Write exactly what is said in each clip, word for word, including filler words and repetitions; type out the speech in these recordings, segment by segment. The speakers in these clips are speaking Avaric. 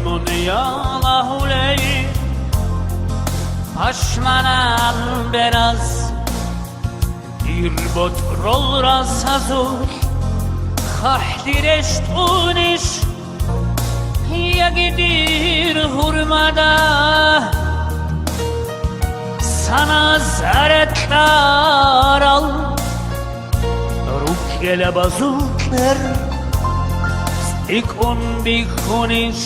Дунъя лагьулей пашманал бераз, дир ботӀрол расазул хахӀлъи рещтӀунищ? Яги дир гьурмада саназаре кьарал рукӀкӀелабазул кьер цӀикӀкӀун бихьунищ?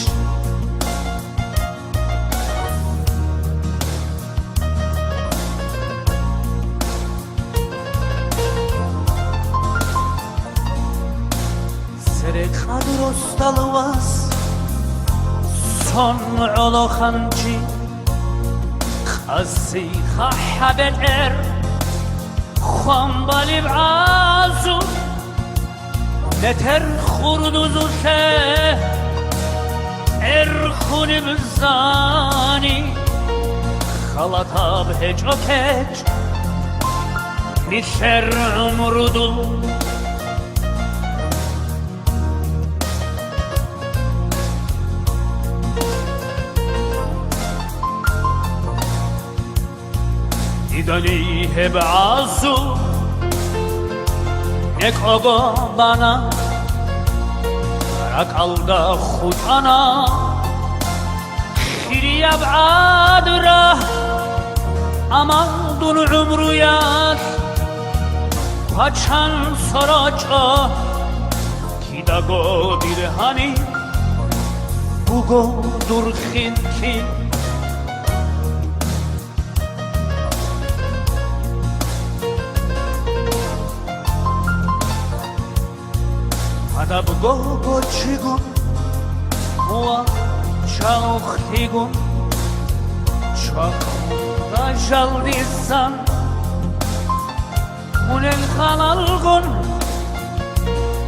Церекъад росдал вас сон гӀолохъанчи, къаси хъахӀаб бетӀер хъван балеб гӀазу, метер хурдузулъе эрхунеб зани, халатаб гьечӀо кечӀ нилъер гӀумрудул. Дидани гьеб гӀазу некӀого бана, ракӀалда хутӀана хирияб гӀадра, амма дун гӀумруялъ вачан сорочӀо, кидаго дир гьаниб буго дур хинлъи. Гьадаб гого чигун ва чавхлъигун, чвахун бажалдисан, мунел халалгун,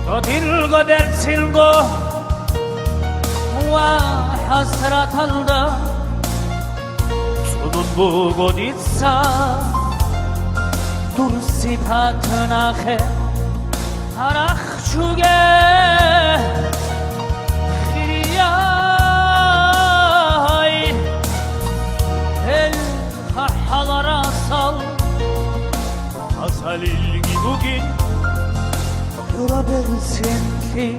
додилго берцинго ва хӀасраталда цӀунун буго дица дур сипат нахъе. Гьарахчуге хирияй, гьел хахӀаларасал асалилги бугин дураберцинлъи.